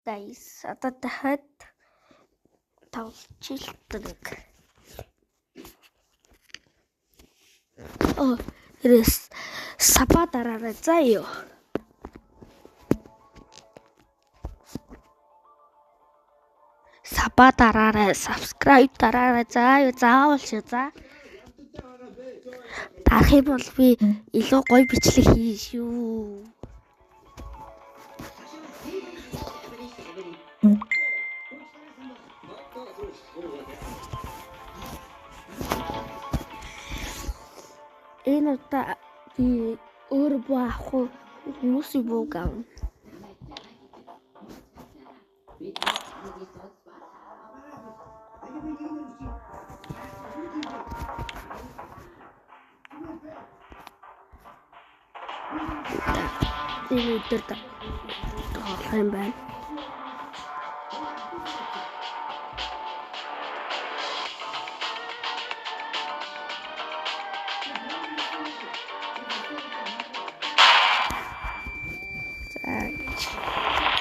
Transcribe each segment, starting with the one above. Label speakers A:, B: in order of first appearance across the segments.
A: Guys, одоо дахиад тоглолцдог. Оо, тэрээс саба дараарай заа юу. Саба дараарай, subscribe дараарай заа юу, заавал шүү за. Дарах юм бол би илүү гоё бичлэг хийнэ шүү. Энэ удаа би өөр буу авах уу, хүмүүсийн бууг авна. Энэ өдөр тоглох юм байна.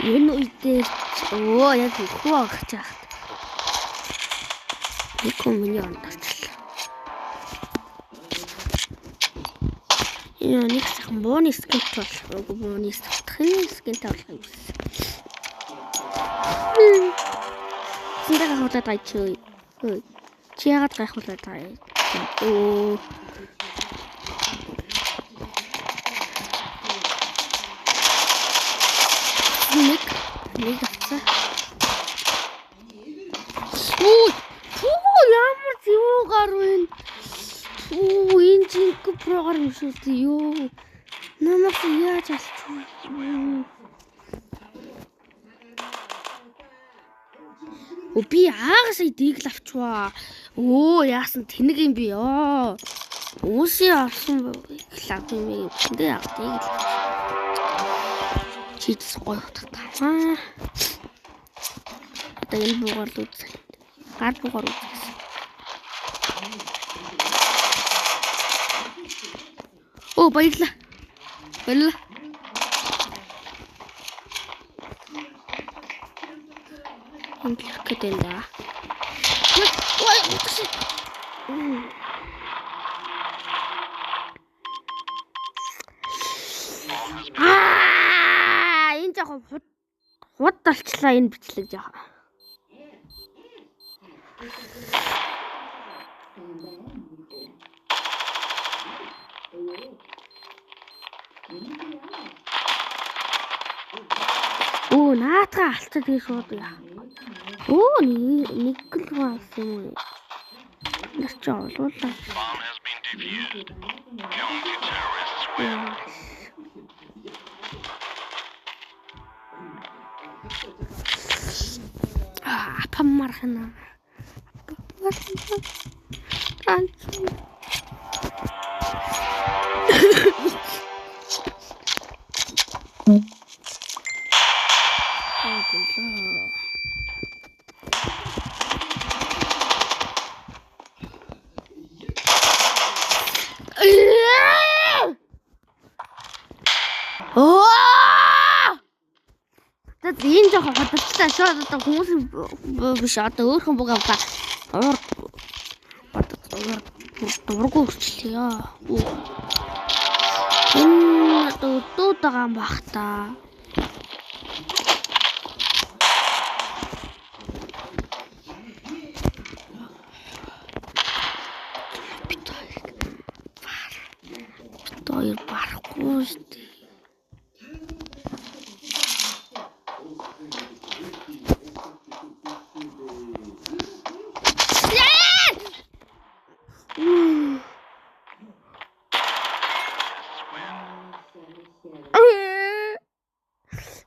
A: Энэ үе дээр өө яг хүү авах чахт. Нэг хүн миний оронд орчлоо. Энэ нэг сайхан бууны скинт болох. Үгүй бууны скинт скинт болох юм гэсэн. Зэндээ гайхуулаад байгаа чи. Чи яагаад гайхуулаад байгаа юм? Өө. Нэг авцаа. Үу, ямар зэвүү гар вэ? Үу, энэ жинхэнэ програм юм шүү дээ юу. Намаас яаж алчих вэ? Өө би аагаас дийг л авчваа. Өө яасан тэнэг юм би ёо. Хүмүүсийн олсон лав юм юм. Тэ яг дийг л. Чийдс гоё утгатай. Одоо энэ буугаар л үзье. Гар буугаар үзье. Оо баярлаа. Баярлаа. Инглих гэдэг юм да. Ой, утас. Аа, энэ жоохон худ алчлаа энэ бичлэг жоохон. Оо, наатгаа алцаад тэгээ шууд яа. Оо, нэг л хүн алсан юм уу? Нар чи олуулаа. Аа, паммархна. Энэ жоохон хөдөлсөн шууд одоо хүмүүс биш одоо өөрхөн буг авах уур дургу өрчлөө. Энэ одоо өдөөд байгаа юм бах та. Бид хоёр барахгүй шүү дээ.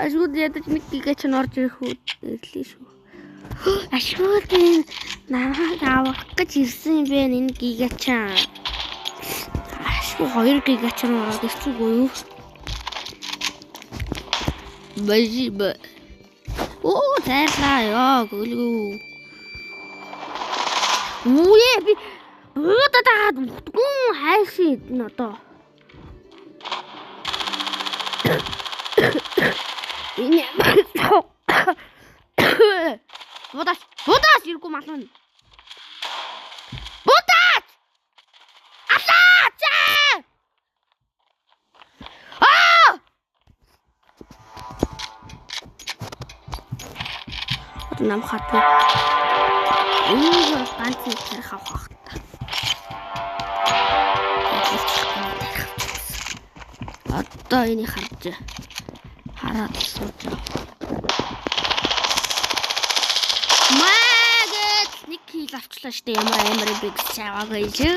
A: Ашгүй ядаж нэг гигач нь орж ирэх ирлээ шүү. Ашгүй энэ намайг авах гэж ирсэн юм бэ энэ гигачаа. Ашгүй 2 гигач нь ороод ирчихгүй юу? Бажи ба. Оо зайлаа ёо гөлгөө. Үе би буудаад агаад үхдгүн хайшин идэн одоо. Энэ ямар Будаач, будаач ирэхгүй мална. Будаач! Алаач! Аа! Одоо нам хатна. Энэ ганц нэг тарих авах та. Одоо энийг харж хараад сууж байгаа. Магэт нэг хил авчлаа штэ, ямар амар юм бэ гэж аваагүй шүү.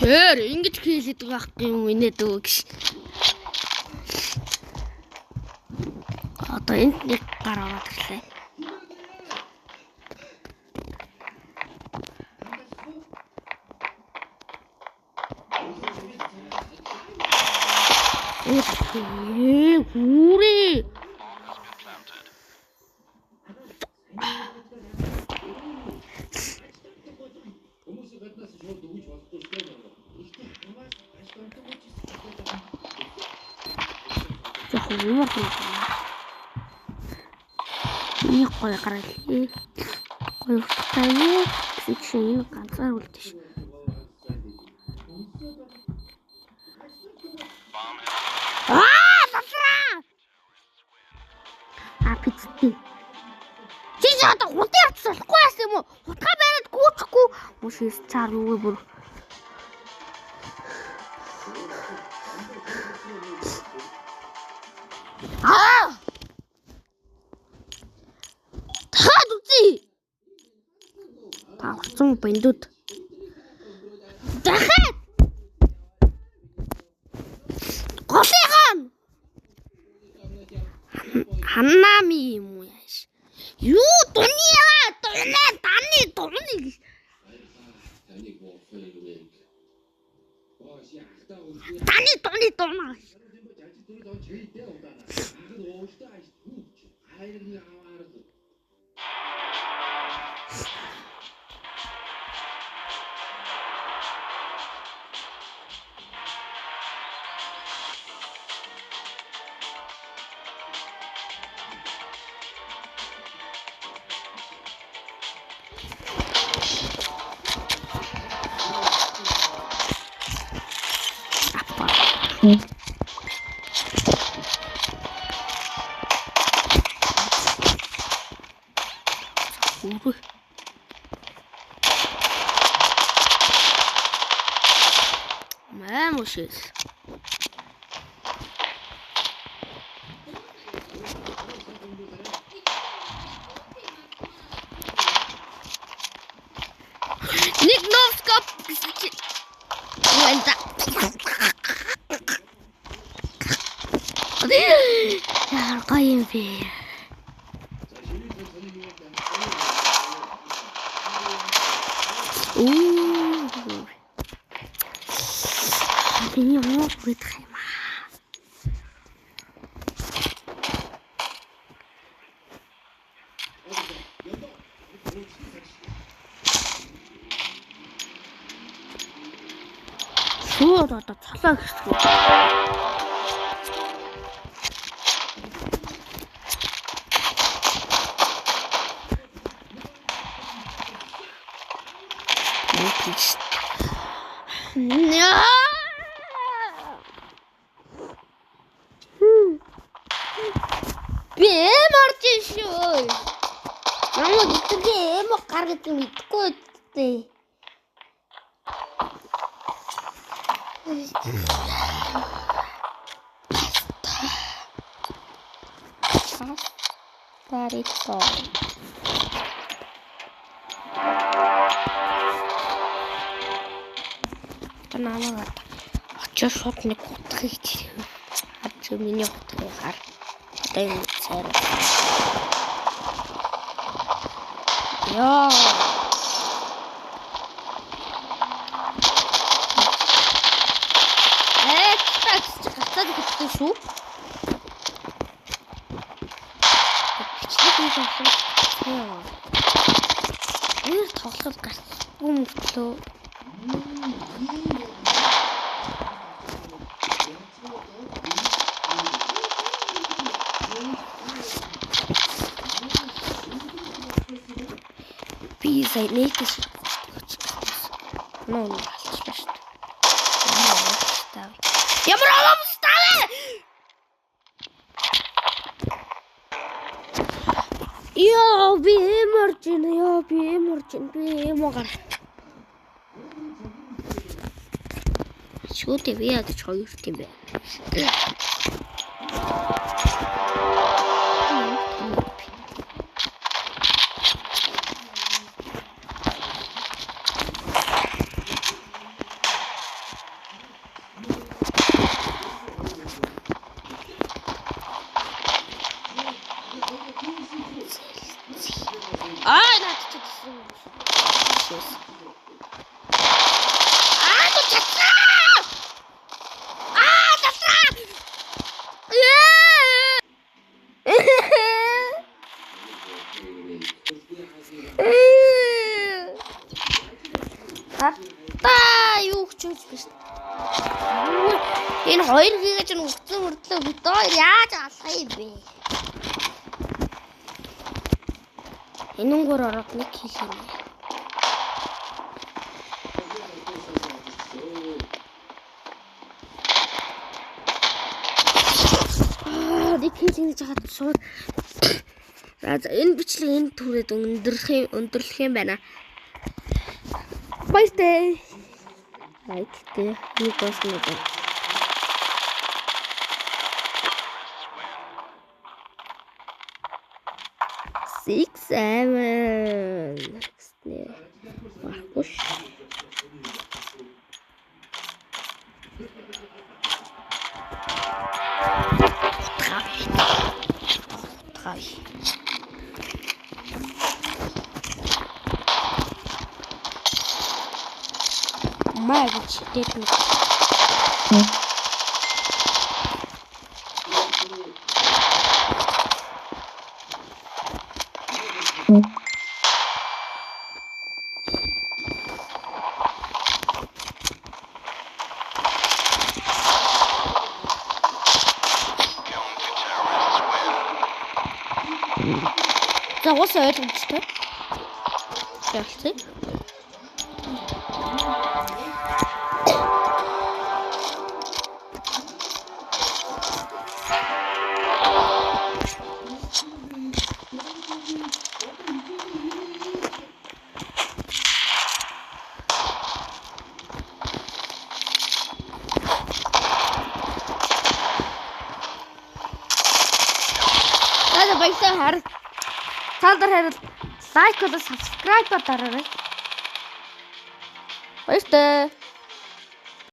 A: Тэр ингэж хийлээд байх юм инээд өг гэж. Одоо энд нэг гар ороод ирлээ. Хүрээ. Яг юм уу? Миний гоё гаргалээ. Гоё утгатай юу гэсэн чинь энэ ганцаар үлдэж. Аа, лалаа. А пиццээ. Чи одоо хутгаа явчих болохгүй яасан юм уу? Хутгаа бариад гүйчихгүй. Мөш цаар юу бүр. Аа! Дахиад үзье. Та орсон бандууд. Дахиад. Голынхан. Ханами юм уу яаш? Юу дуны яа? Дуны таны дуны гэж. Таны дуны дунаа. Апа. Хүрээ. Маа мөшөөс. Нэг носкоп гэсэн чи. Уэнда. Яар гоё юм бэ. Оо. Миний муу хүрэх юм аа. Шууд одоо цолоо гэсгүй. Би эм орж ин шүү. Намайг итгэе эм гар гэдэг мэдэхгүй үстэй. Тарито. Намайг очиж шууд нэг хутгийг харж миний хутгийг хар. Одоо юм цайр. Яа. Гацаад өгсөн шүү. Бичлэг хийж авсан. Яа. Тоглох гарцгүй мөртлөө. Би сая нийтээс нөө алчлаа шүү дээ. Ямар авамстай вэ? Йоо, би эморж байна. Йоо, би эморж байна. Би эмо гар. Шүүдээ би ядаж хоёр тийм бэ. Аа, наад чи төсөн. Аа, ту чадсан. Аа, чадсан. Та юу хүчөөж биш. Энэ хоёр хийгээ чинь өгцөн мөртлөө бид хоёр яаж алах юм бэ? Энэнгээр ороод нэг хэл хийнэ. Аа, нэг хэл хийж хаад шууд. За энэ бичлэг энэ түрээд өндөрлөх юм байна. Баяртай. Лайк дээр нэг болсон үү? 6 7 гэснэ. Маркуш. Утгай. Маа гэж дээр нэг. За уусаа ойлгомжтой. Ялцъя. За баярлалаа хар. Та нар харил лайк болон subscribe дараарай. Баяртай.